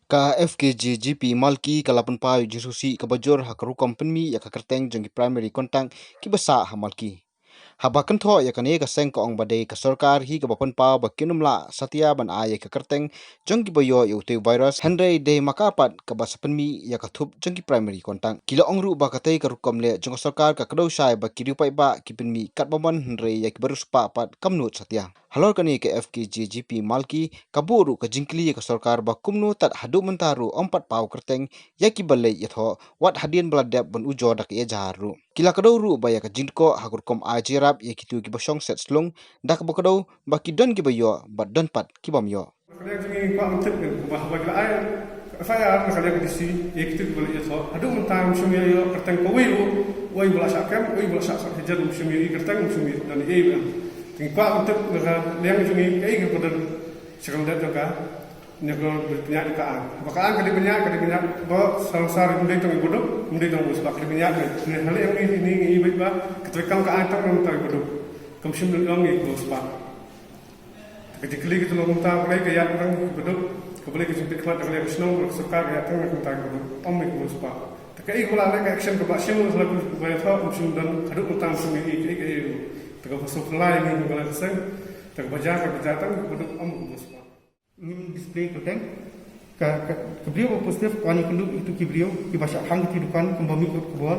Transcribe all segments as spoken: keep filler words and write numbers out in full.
Ka F K J G P Malki ka la pynpaw ïa ka jingsngewsih kaba jur ha ka rukom pynmih ïa ka kyrteng jong ki primary contact kiba sah ha Malki. Haba kynthoh ïa kane, ka seng ka ong ba dei ka sorkar hi kaba pynpaw ba kin ym lah satia ban ai ïa ka kyrteng jong kiba ïoh ïa utei u virus, hynrei dei ma ka pat kaba sa pynmih ïa ka thup jong ki primary contact. Ki la ong ruh ba katei ka rukom leh jong ka sorkar ka kdew shai ba ki riewpaidbah ki pynmih katba mon, hynrei ïa kiba riewspah pat kam nud satia. Halor kane, ka F K J G P Malki ka buh ruh ka jingkylli ïa ka sorkar ba kumno tad haduh mynta ruh ym pat paw kyrteng ïa kiba leit ïathoh, wat hadien ba la dep ban ujor da ka ïajar ruh. Ki la kdew ruh ba ïa ka jingdkoh ha ka rukom ai jingïarap ïa kito kiba shong set slung, da kaba kdew ba ki don kiba ïoh bad don pat ki bym ïoh. Na ka liang jong ngi, kwah ban tip, kaba haba ki la ai F I R na ka liang D C ïa kito kiba leit ïathoh, haduh mynta ym shym ïoh kyrteng kawei ruh. Uei ba la shah kem, uei ba la shah sot hajan, ym shym ïoh kyrteng, ym shym ïoh don ei ei. Te ngi kwah ban tip na ka liang jong ngi, kaei kaba don sha ka lyndet jong ka, ne ka bynïaid ka aiñ. Ba ka aiñ ka dei bynïaid, ka dei bynïaid ba sar sar, ym dei tang i baduk, ym dei tang i bun spah, ka dei bynïaid. Ne ha liang ngi, ngi ïohi beit ba ka treikam ka aiñ tang namar i baduk, kam shym don ïa i bun spah. Te ka jingkylli ka jong ngi mynta, balei ka ïaid tang i baduk? Ka balei ka jingpeit khmat na ka liang ka shnong, ka sorkar ka ïaid tang na ka bynta i baduk, ym i bun spah? Te kaei kaba la leh ka action kaba shu la ku ba ïathoh, ym shym don haduh mynta, ym shym ïohi kaei kaei ruh. Te kaba sngewphylla ïa ngi na ka liang ka seng, te kaba jia, kaba jia tang i baduk, ym i bun spah. Ngim display kyrteng. Ka, ka, ka briew ba positive ka wan ïakynduh ïa kito ki briew kiba shah khang ki dukan kumba mih ka khubor.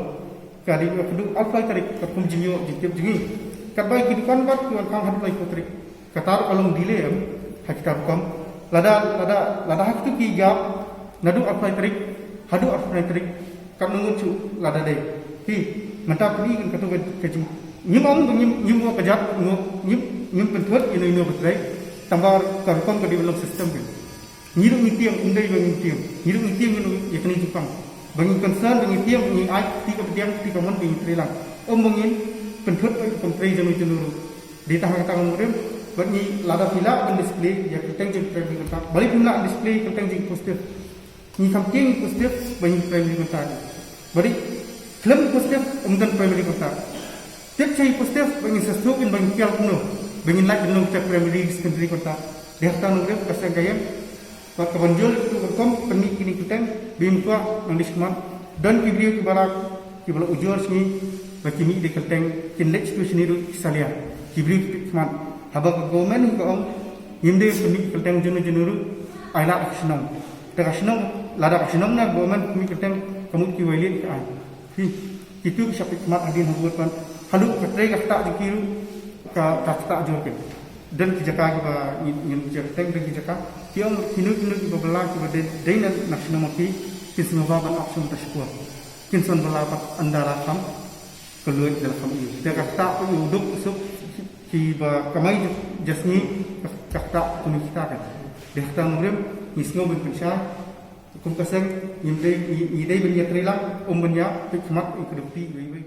Ka dei ba kynduh arphew lai tarik, katkum jingïoh jingtip jong ngi. Katba ki dukan pat ki wan khang haduh laiphew tarik. Kata ruh ka long delay em ha kita rukom. Lada, lada, lada ha kito ki gap naduh arphew lai tarik haduh arphew lai tarik, katno ngut shuh lada dei. Hi, mynta pyni kan katto ka, ka jing. Ngim ong ba ngim, ngim ïoh ka jait, ngim, ngim, ngim pynthut ïano ïano ba trei. Tangba ka rukom ka dei ban long system kan. Ngi ruh ngi tieng, ym dei ba ngim tieng. Ngi ruh ngi tieng ïano ïa kane jingpang. Ba ngi concern, ba ngi tieng, ba ngi ai kti ka pdiang, kti ka mon, ba ngi trei lang. Ym ba ngin pynthut ïa ka rukom trei jong ngi jong ngi ruh. Dei tang ha kata ka nongrim, bad ngi lada phi lah ban display ïa ka kyrteng jong primary contact. Balei phim lah display ïa ka kyrteng jong positive? Ngi kham tieng positive ba ngi primary contact. Ba dei khlem positive ym don primary contact. Tip sha i positive ba ngin sa sngewthuh ba ngin pdiang kumno, ba ngin lait ban long kita primary, secondary contact. Dei ha kata ka nongrim ka seng ka ïeng bad ka ban jur ïa kito ki rukom pynmih kine ki kyrteng, ba ngim kwah nang dei shakhmat don ki briew kiba la, kiba la ujor sha ngi ba ki mih da ki kyrteng, kin leit sha kito shane ruh ki salia. Ki briew ki peit khmat, haba ka government hi ka ong ngim dei pynmih ki kyrteng jong no jong no ruh, ai lad da ka shnong. Te ka shnong, lada ka shnong ne government pynmih kyrteng, ka mut ki violate ka aiñ. Hi, kito ki shah peit khmat hadien ha vote pat. Haduh ka trei ka ktah jong ki ruh ka, ka ktah jur kein. Don ki jaka kiba ngin, ngin jer kyrteng, don ki jaka. Ki ong kino kino kiba bylla, kiba dei, dei na, na shnong ma phi, kin sngewbha ban ap shnong ta shipor. Kin sa bylla pat ynda la kham kylluid, ynda la kham ïoh. Te ka ktah u duk u suk kiba kamai ja sngi, ka, ka ktah kano kita kein. Dei ha kata ka nongrim ngi sngew ban pynshai. Kum ka seng ngim dei, ngi, ngi dei ban ïatrei lang, ym ban ïa peit khmat ïa ka dukti iwei iwei.